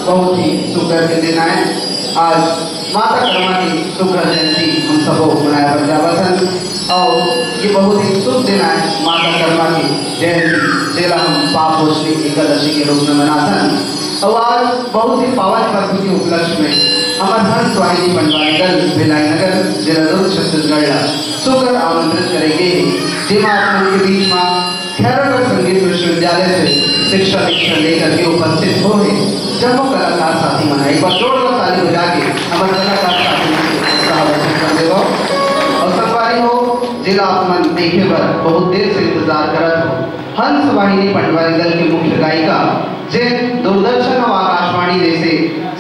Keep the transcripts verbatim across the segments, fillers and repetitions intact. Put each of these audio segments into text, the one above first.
बहुत ही सुघर के दिन आय। आज माता कर्मा के सुघर जयंती हम सबो मनाए बर जावत हन। अउ ये बहुत ही शुभ दिन आय माता कर्मा के जयंती, जेला हम पाप मोचनी एकादशी के रूप में मनाथन। अउ आज बहुत ही पावन पर्व के उपलक्ष्य में हमर हंस वाहिनी पंडवानी दल भिलाई नगर, जिला दुर्ग, छत्तीसगढ़ ला सुघर आमंत्रित करे गे, जेमा आप मन के बीच में खैरागढ़ संगीत विश्वविद्यालय से शिक्षा दीक्षा लेकर के उपस्थित हो हे जम्मो कलाकार साथी मन। एक बार जोरदार ताली बजा के हमर कलाकार साथी मन के स्वागत कर देवो। अउ संगवारी हो, जेला आप मन देखे बर बहुत देर से इंतजार करत हो, हंस वाहिनी पंडवानी दल के मुख्य गायिका, जे दूरदर्शन अउ आकाशवाणी जैसे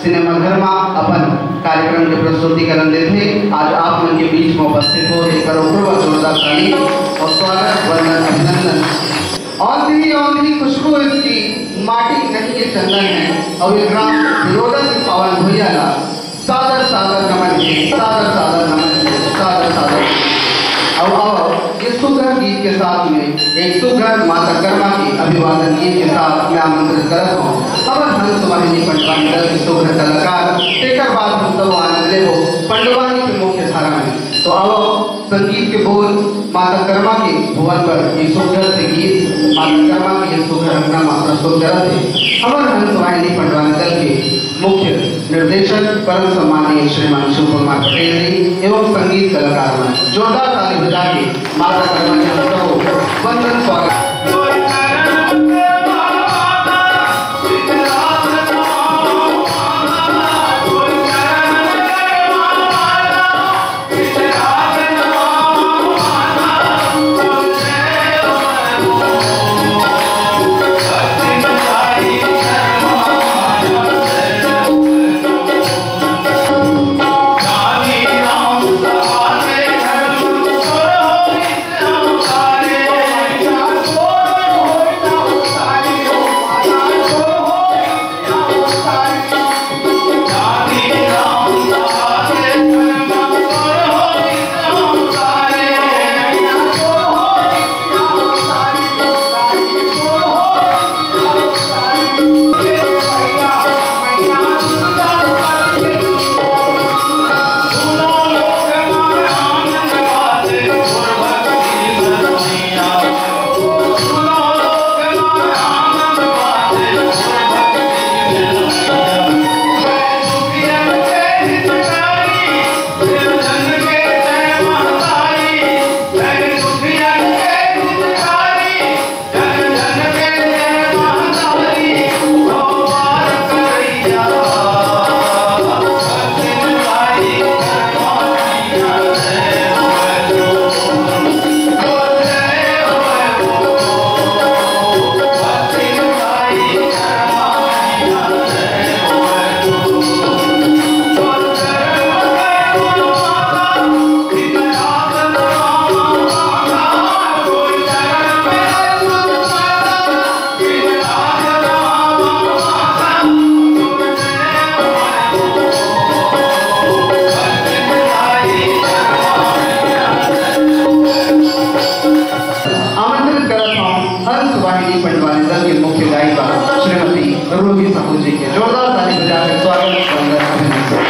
सिनेमाघर मा अपन कार्यक्रम के प्रस्तुतिकरण देथे, आज आप मन के बीच में उपस्थित हो, एक बार ओकरो बर जोरदार ताली अउ स्वागत, वंदन, अभिनंदन। औंधी औंधी खुशबू इसकी, माटी नहीं ये चंदन है, और ये ग्राम बिरोदा के पावन भुइयां ला सादर सादर नमन हे, सादर सादर नमन हे, सादर सादर। अउ, अउ ये सुघर गीत के साथ में एक सुघर माता कर्मा के अभिवादन गीत के साथ मैं आमंत्रित करत हूँ हमर हंस वाहिनी पंडवानी दल के सुघर कलाकार। तेकर बाद हम सब आनंद लेबो पंडवानी के मुख्य धारा में। तो आओ, संगीत के बोल माता कर्मा के भुवन पर ये सुघर से गीत, माता कर्मा के ये सुघर अंगना मा प्रस्तुत करत हे हमर हंस वाहिनी पंडवानी दल के मुख्य निर्देशक परम सम्माननीय श्रीमान शिव कुमार पटेल जी एवं संगीत कलाकार मन। जोरदार ताली बजा के माता कर्मा के हम सबो वंदन स्वागत। आमंत्रित करत हूँ हंस वाहिनी पंडवानी दल के मुख्य गायिका श्रीमती रूही साहू जी के। जोरदार ताली बजाकर स्वागत, वंदन, अभिनंदन।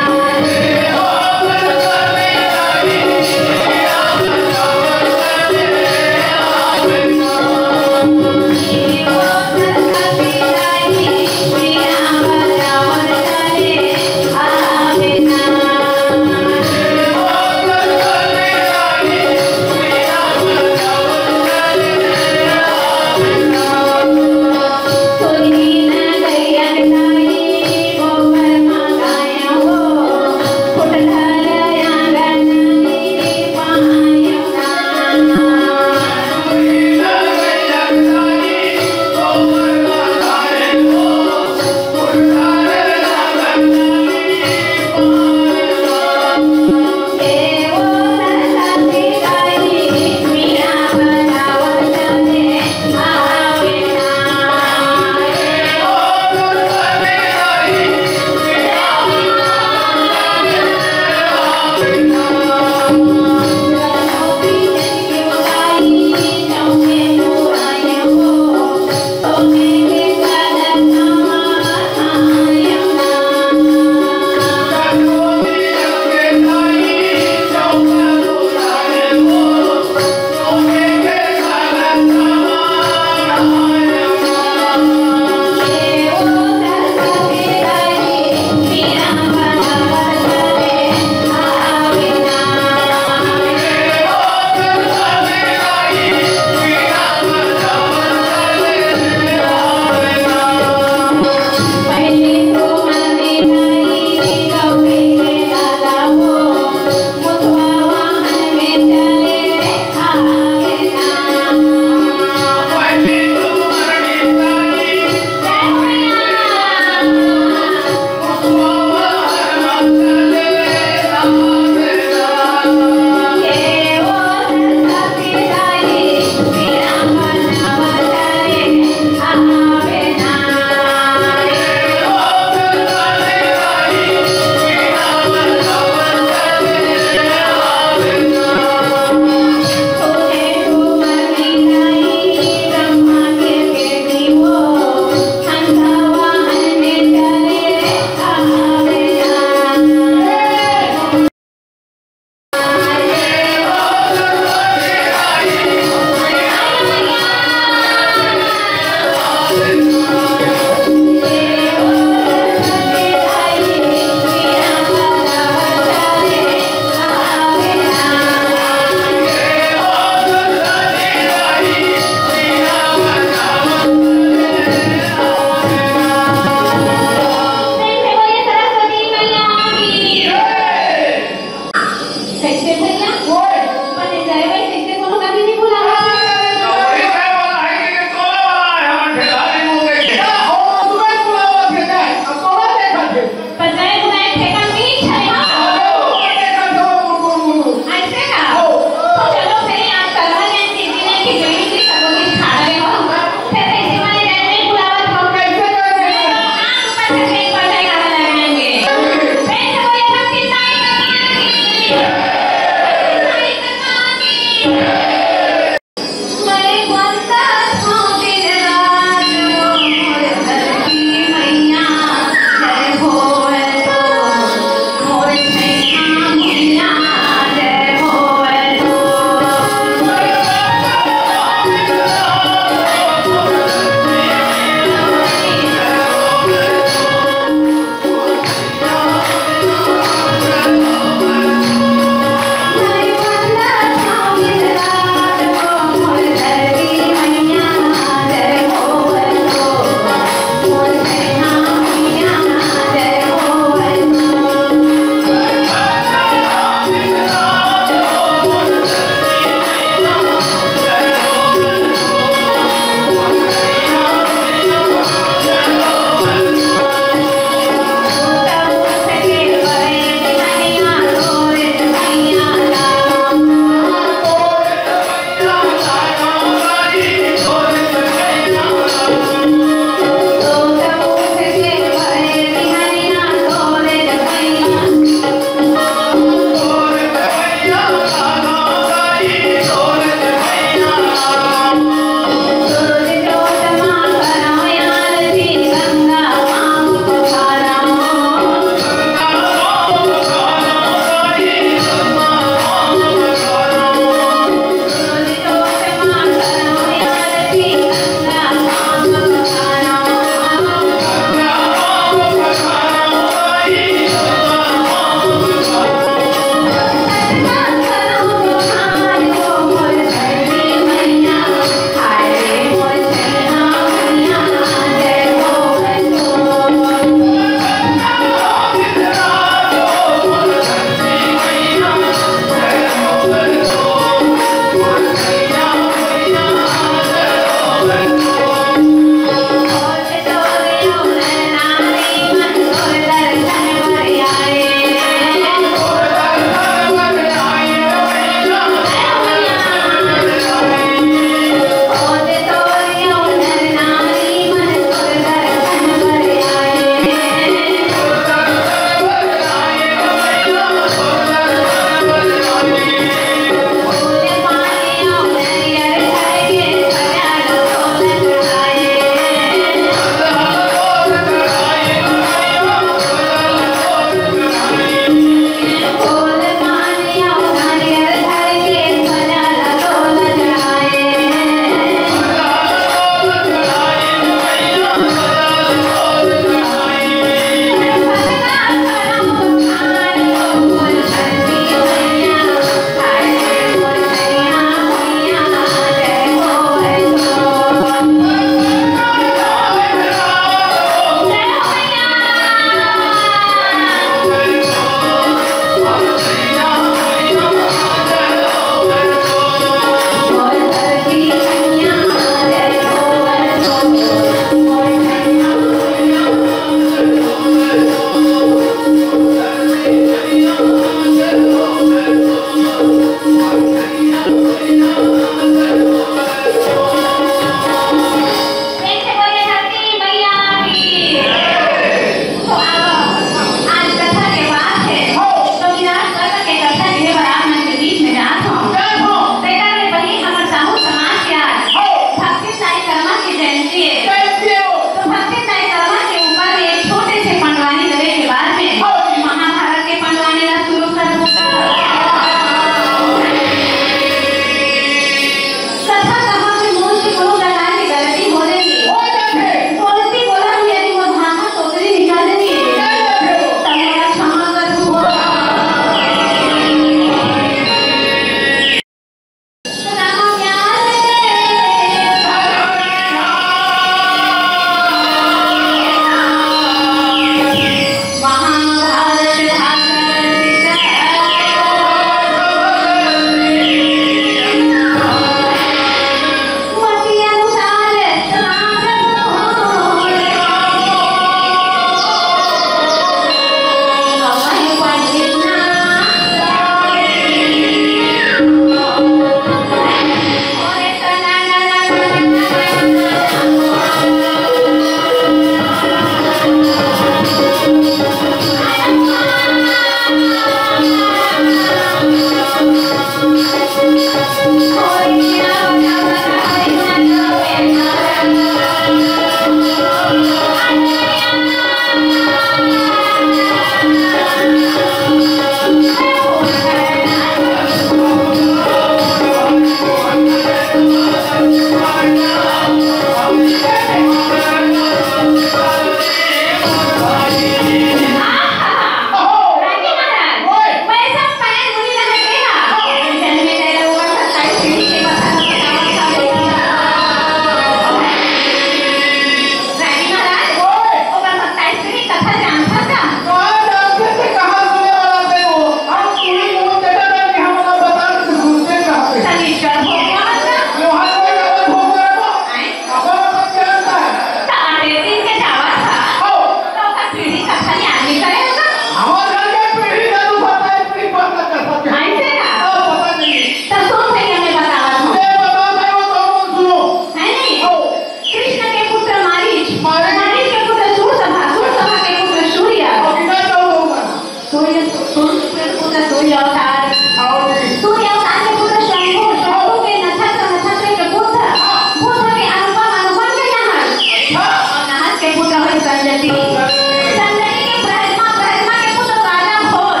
संजति। संजति के ब्रह्मा, ब्रह्मा के पुत्र राजा भोज।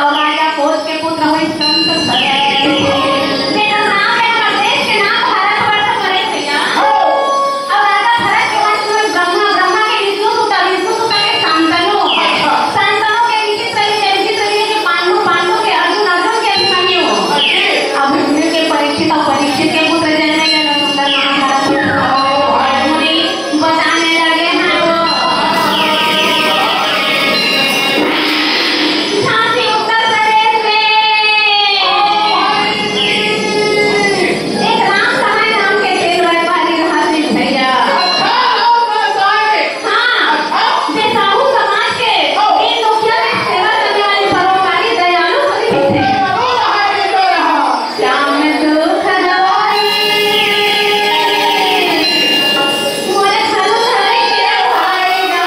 अउ राजा भोज के पुत्र होइस कंस भोज। जेकर नाम ले हमर देश के नाम भारतवर्ष पड़े भैया। अउ राजा भरत के वंश में ब्रह्मा, ब्रह्मा के विष्णु सुता, विष्णु सुता के शांतनु। शांतनु के विचित्र लीला, विचित्र लीला के पांडु, पांडु के अर्जुन, अर्जुन के अभिमन्यु। अभिमन्यु के परीक्षित अउ परीक्षित के पुत्र जन्मे, सुंदर महाभारत। बताने लगे हैं वो। झांसी उत्तर प्रदेश में एक राम सहाय नाम के तेल व्यापारी रहत रहिस भैया। हाँ, जे साहू समाज के दीन दुखिया के सेवा करने वाली परोपकारी दयालु सती थे। श्याम सुख रवाई। मोरे घलो धरे के भाई ना।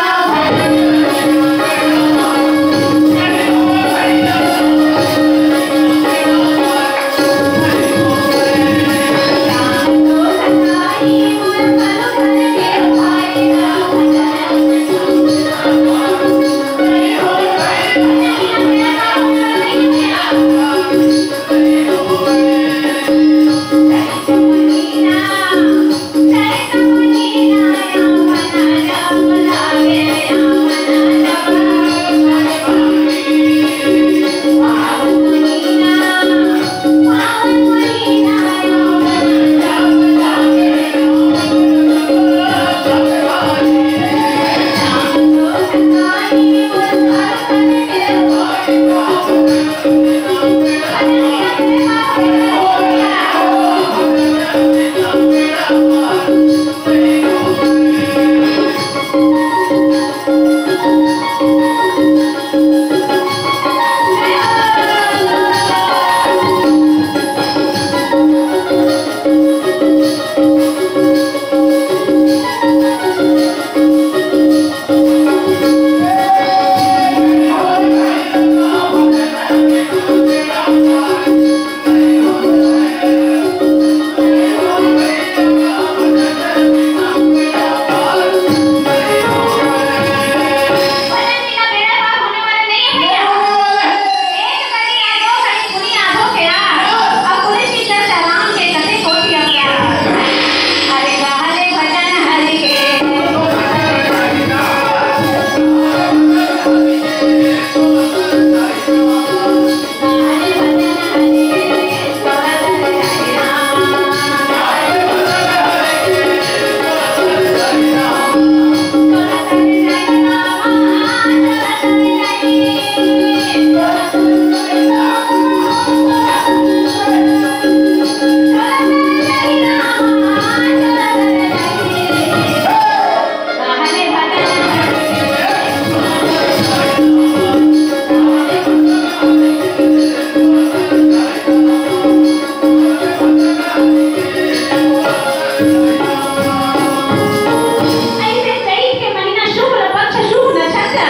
ऐसे चैत के महीना शुक्ल पक्ष शुभ नक्षत्र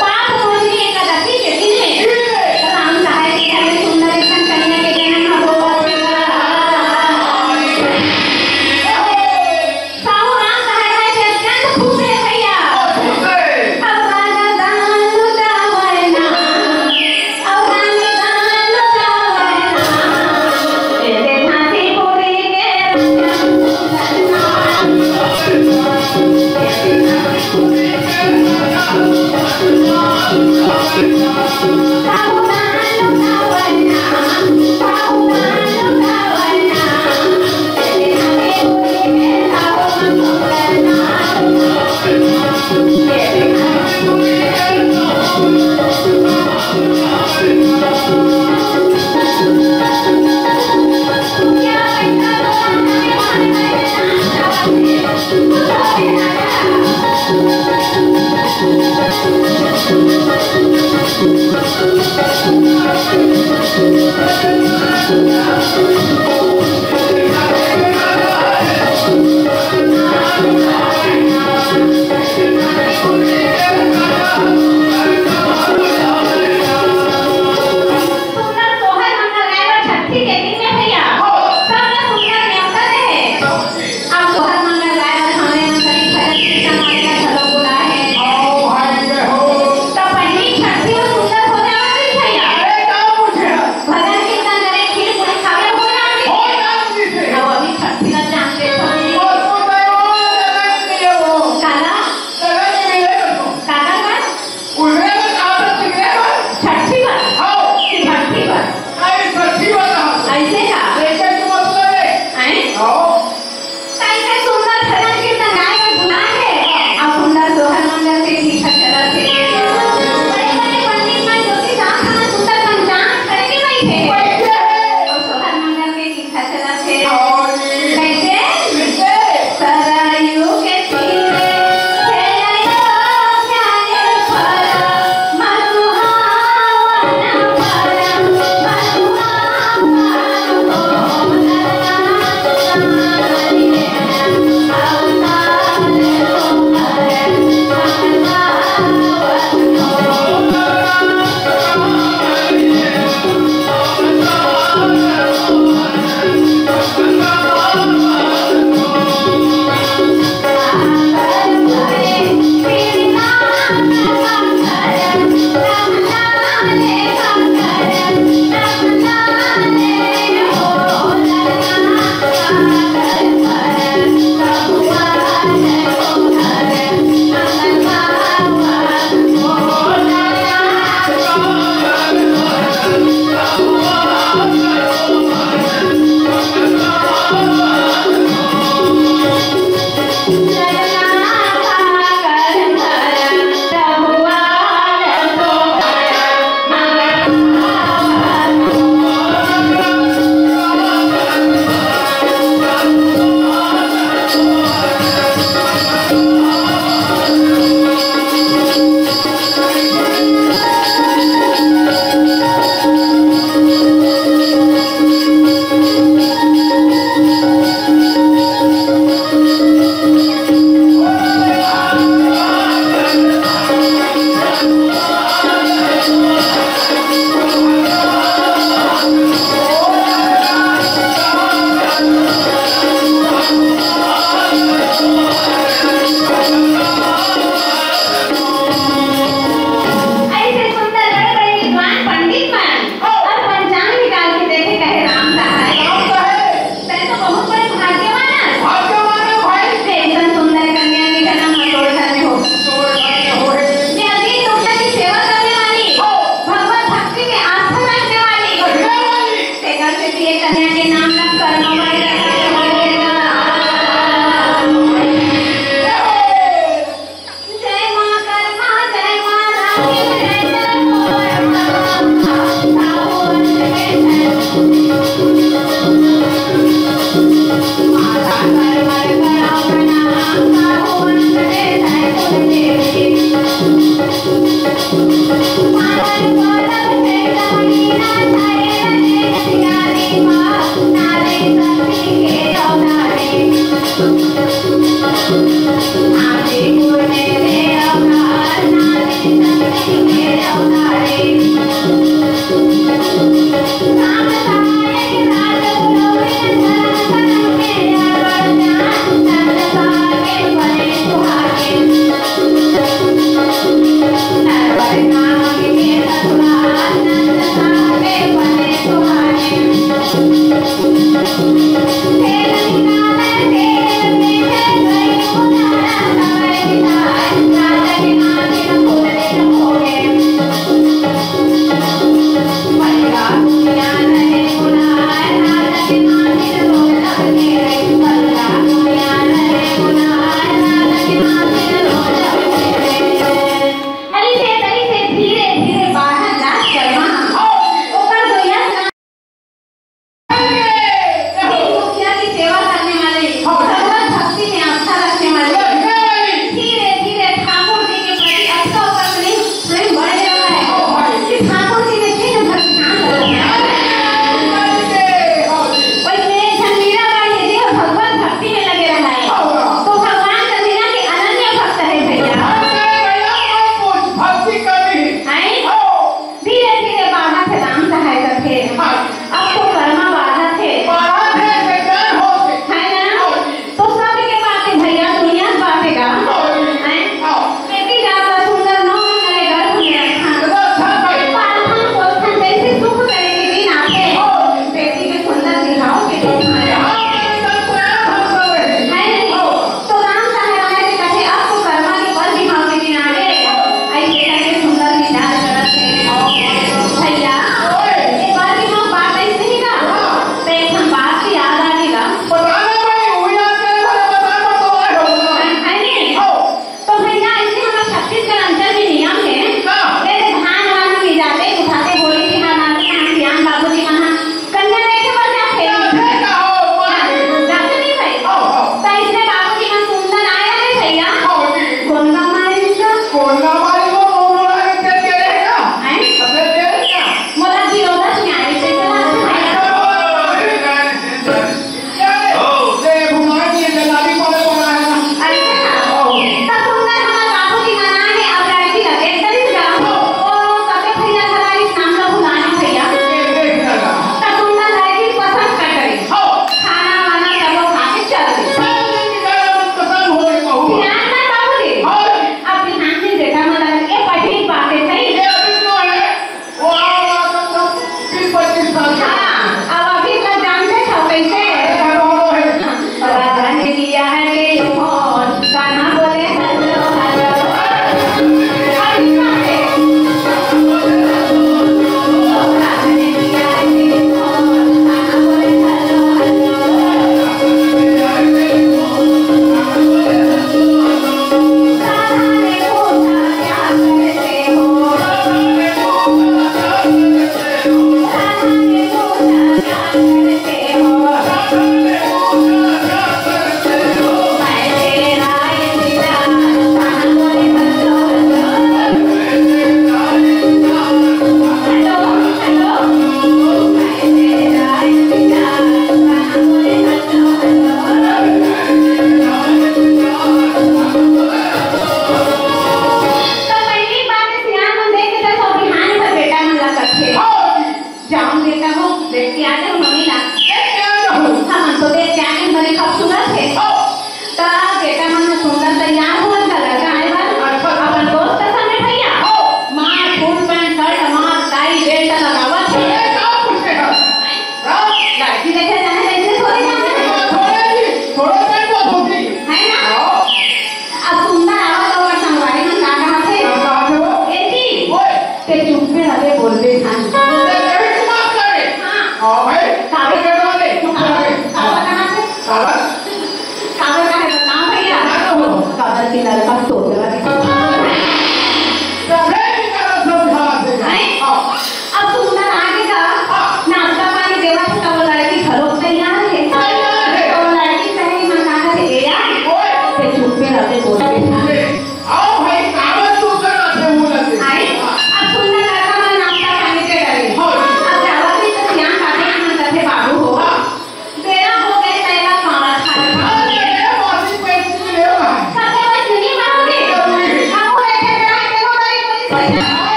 पाप मोचनी एकादशी के दिन में राम सहाय के घर में सुंदर एक ठन कन्या के जन्म हो। साहू राम सहाय भाई से अत्यंत खुश है भैया। अब राजा दान लुटावना। सुंदर सोहर मंगल गाय बर छट्ठी के दिन में भैया, सबला सुंदर नेवता दे हे। अब सोहर मंगल गाय बर हमरे मन करीब भजन कीर्तन वाले ला घलो बुलाए हे।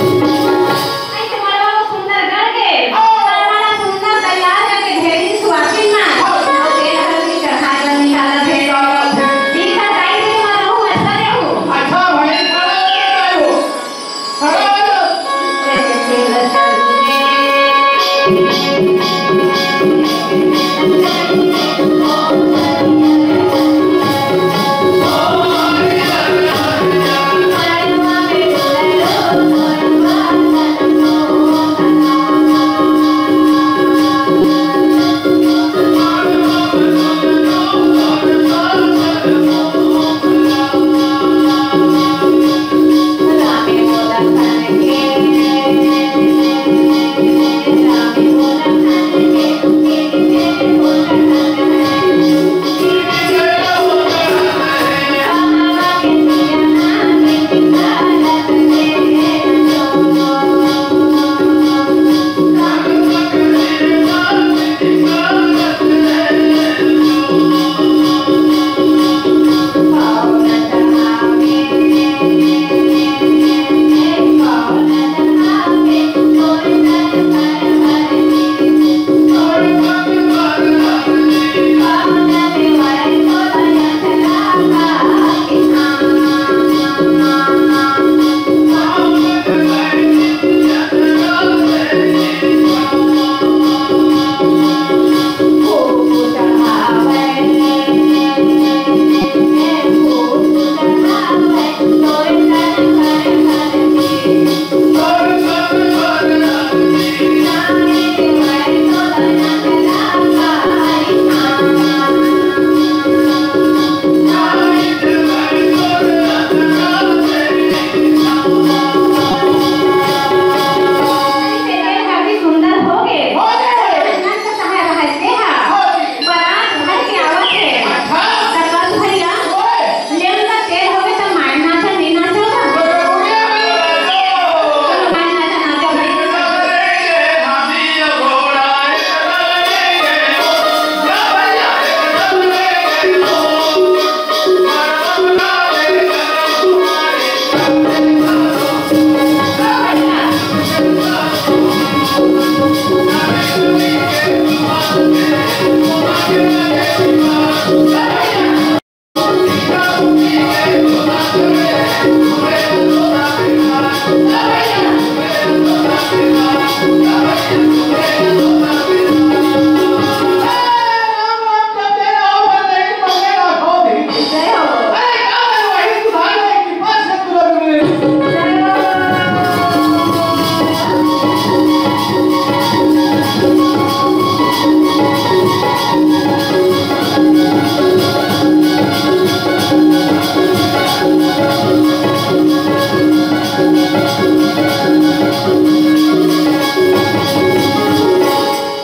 अई तुम्हारा बाबू सुंदर गढ़ के, हाँ। तुम्हारा सुंदर तैयार करके ढेरी सुहागिन ना, हाँ। तेल हल्दी चढ़ा कर निकाला थे। निकाला थे। ठीक है, गाई दे तुम्हारा बाबू, अच्छा रहू। अच्छा भाई, खड़ा हो, खड़ा हो।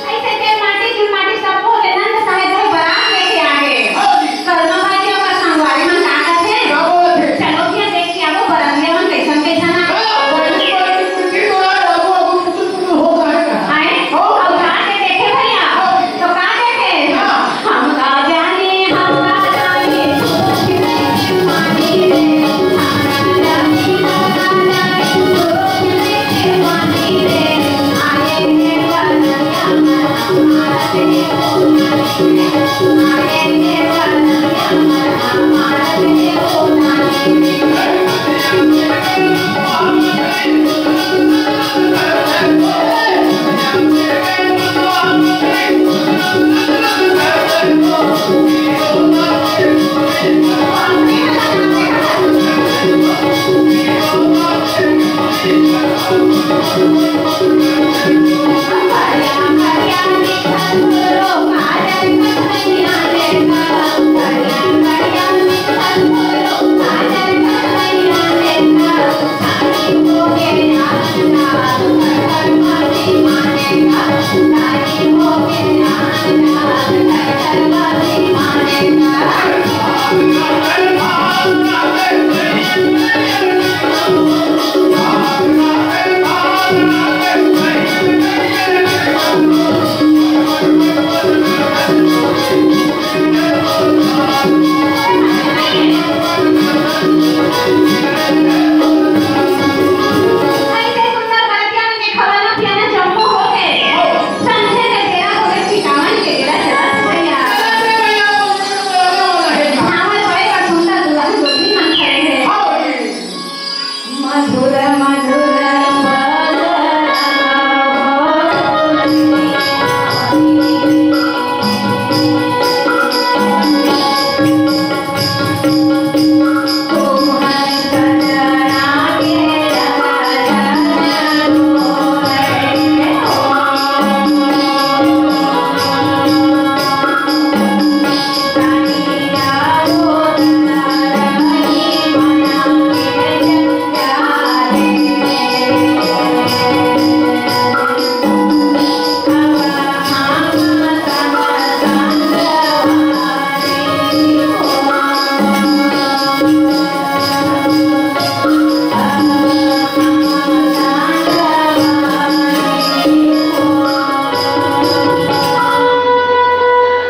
अइसे तेल माटी, चून माटी सबो हो गे, नंद साहेब ह बरात लेके आ गे। हाँ जी। करमा भाई जी, ओकर संगवारी मन का कथे? का बोलत हे? चलो भैया, देख के आवो, बरतिया मन कइसन कइसन आ। हाँ, बड़ी, बड़ी, बड़ी, बड़ी, आबो, आबो, पुतुल, पुतुल हो जाएगा। आए? हाँ। अब जाके देखे भैया। हाँ जी। तो का देखे? हाँ। हम का जाने, हम का जाने, अइसे सुंदर बरतिया में के खवाना पियाना जम्मो हो गए। संझे के बेरा हो गए, टिकावन के बेरा चलत भैया। भावल बड़े का सुंदर दुल्हन गोपी मन खड़े हैं। मधुर मधुर पद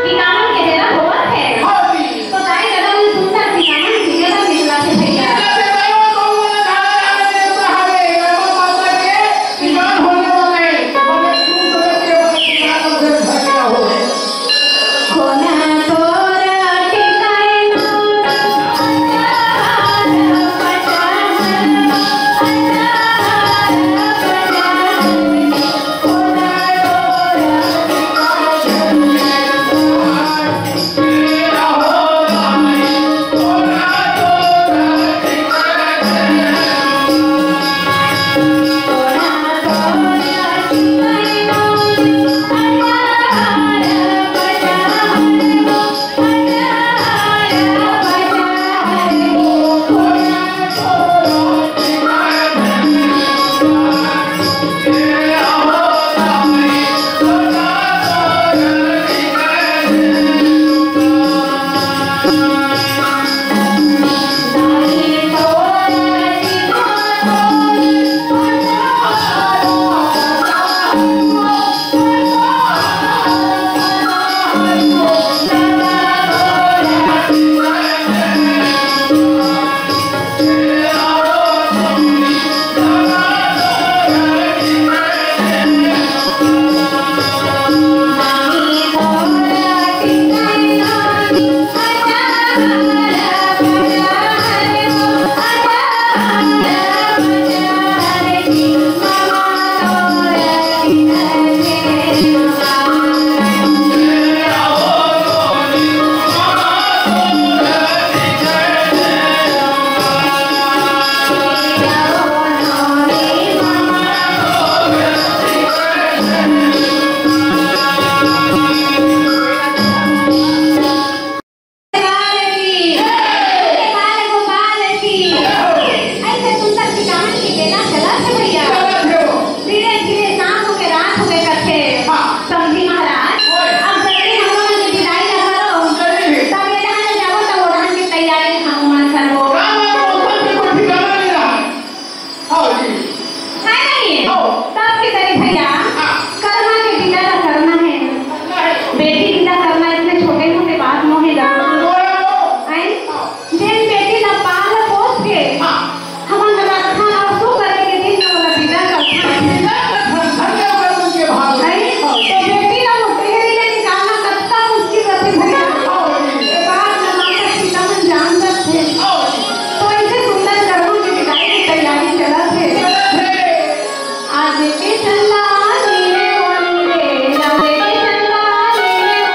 टिकावन के बेरा होवत हे। हाँ जी। तो दाई ददा मन सुनता टिकावन के बेरा निकला थे भैया। गोपाल की, गोपाल गोपाल की। अइसे सुंदर टिकावन के बेरा चलत हे भैया। धीरे धीरे शाम होके रात होके कथे। हाँ। समधी महाराज, ओए। अब जल्दी हम लोगन के विदाई ला करो। जल्दी। तब ये डहन ले जाबो, तब वो डहन के तैयारी हम मन करबो। का बात, मौसम के कोई ठिकाना नहीं रहा। हाँ जी। है नहीं? हाँ। तब के तरी भैया, हाँ। कर्मा के विदा ला करना हे। करना हे। बेटी विदा करना इतने छोटे मोटे बात नोहे गा। नोहे गा। हैं? हाँ। जेन बेटी ला पाल पोस के, हाँ। हमन रखन अउ सुख करे के दिन में ओला विदा करथन। विदा करथन, धन्य होकर उनके भाग। हैं? हाँ। तो बेटी ला मुठभेड़ी ले निकालना कतका मुश्किल रथे भैया। हाँ जी। ये बात ला माता पिता मन जान सकथे। हाँ जी। तो अइसे सुंदर कर्मा के विदाई के तैयारी चलत हे। आज के चंदा ले रे, आज के चंदा ले रे।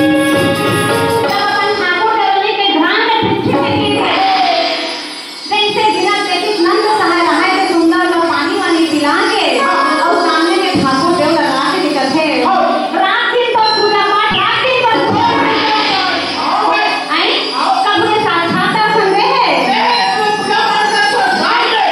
जब अपन ठाकुर देवनी के ध्यान में पीछे से गिर गए, जैसे बिना देखित नंद सहाय रहाय के सुंदर ला पानी वानी पिला के, हाँ। और सामने में ठाकुर देव लगा के दिखत हे। हाँ। रात दिन पर पूजा पाठ, रात दिन पर पूजा पाठ। हाँ भाई। आई? हाँ। कब ये साक्षात दर्शन दे है? दे है, तू पूजा पाठ कर तो ध्यान दे।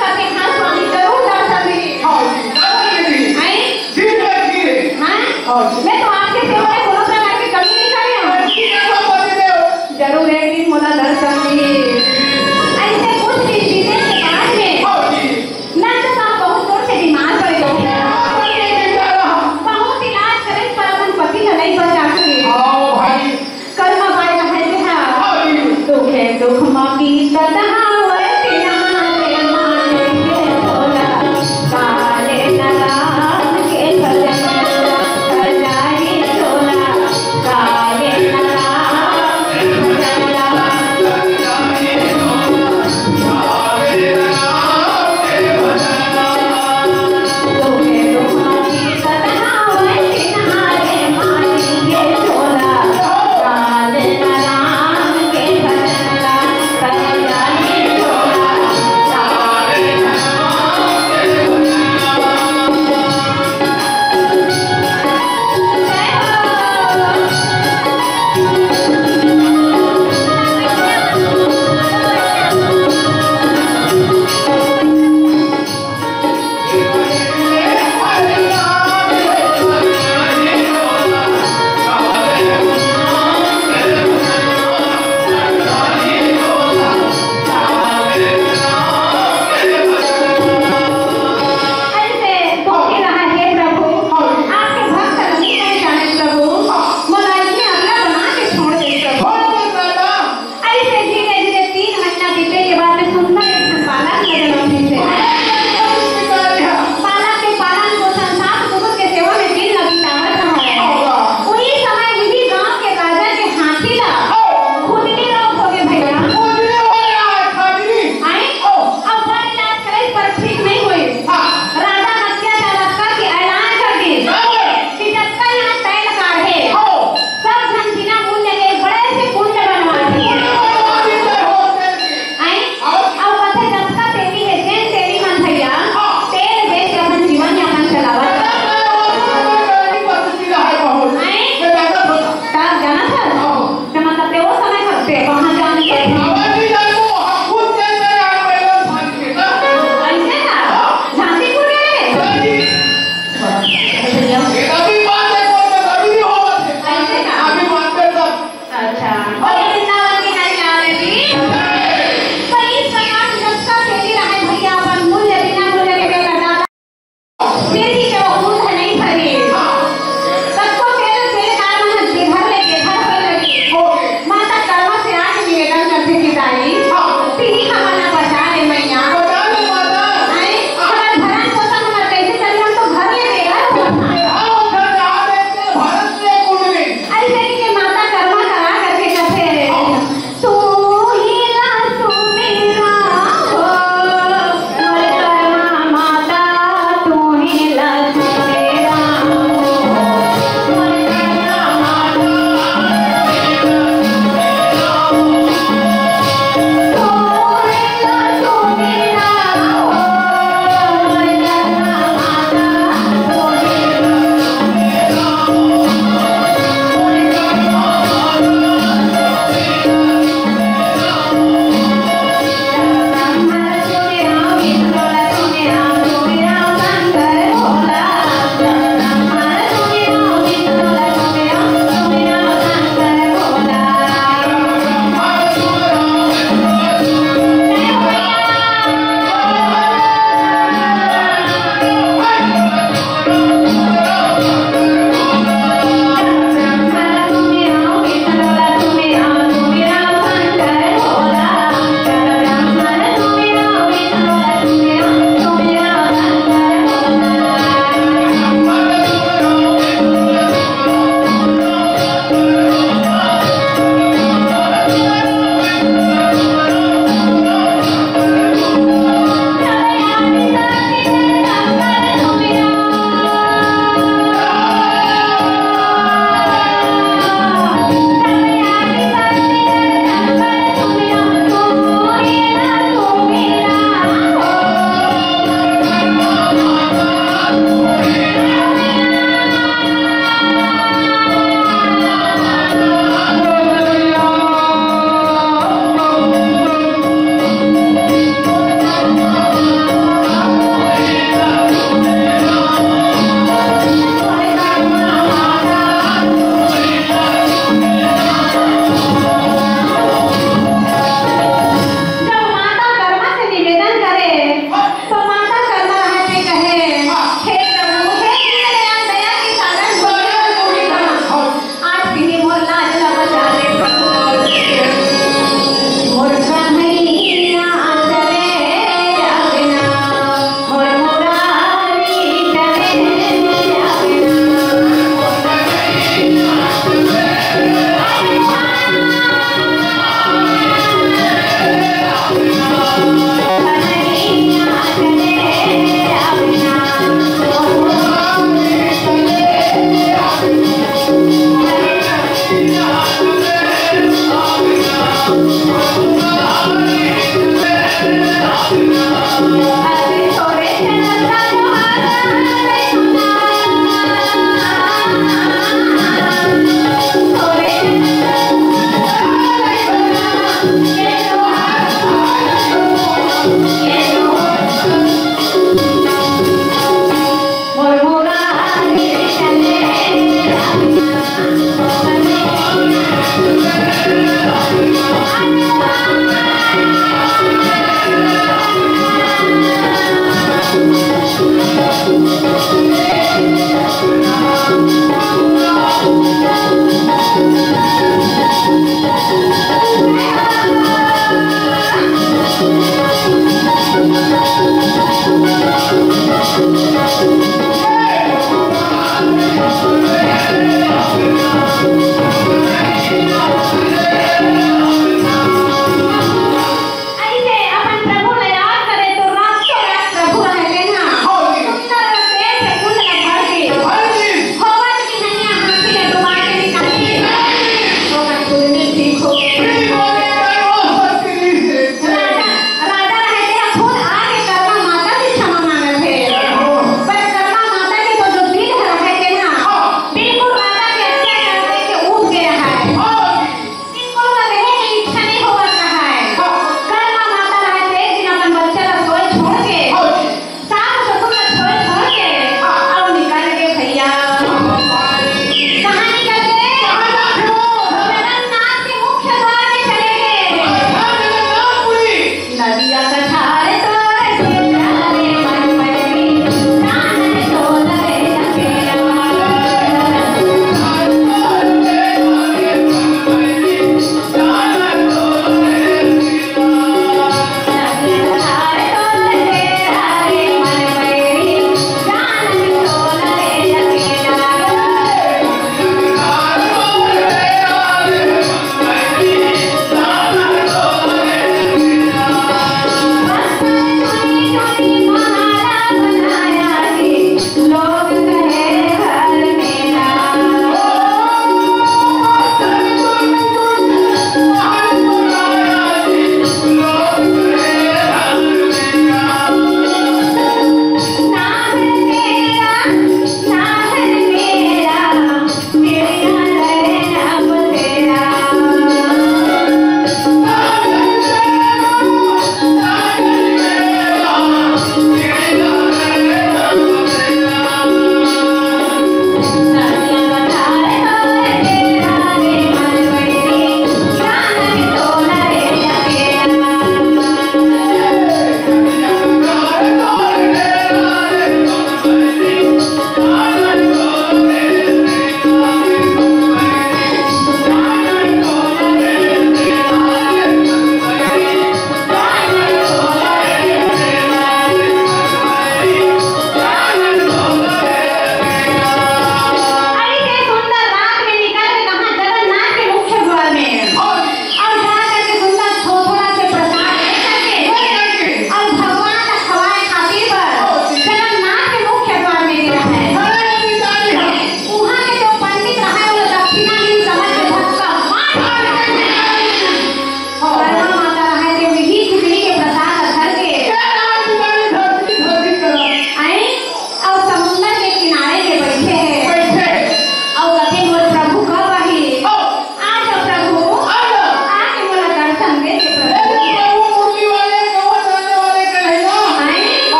सत्यनारायण स्वामी जरूर दर्शन दे। हाँ जी, जरूर दे। आई? दिन में भी। हाँ? हाँ जी। मैं तो आपके सेवा में कोनो प्रकार की कमी नहीं कर रही हूँ। जी, ऐसा बोल दे हो। जरूर एक दिन मोला दर्शन दी। ऐसे कुछ दिन बीते के बाद में हाँ जी। नंद साहब बहुत जोर से बीमार पड़ गए। हाँ, हाँ, ये बेचारा। बहुत इलाज करे पर अपन पति ला नहीं बचा सके। हाँ भाई। कर्मा बाई कहे थे हाँ। हाँ जी। दुखे दुख मा बीतत हावय, बिना रे माने के तोला, काले नारायण के भजन, प्रजा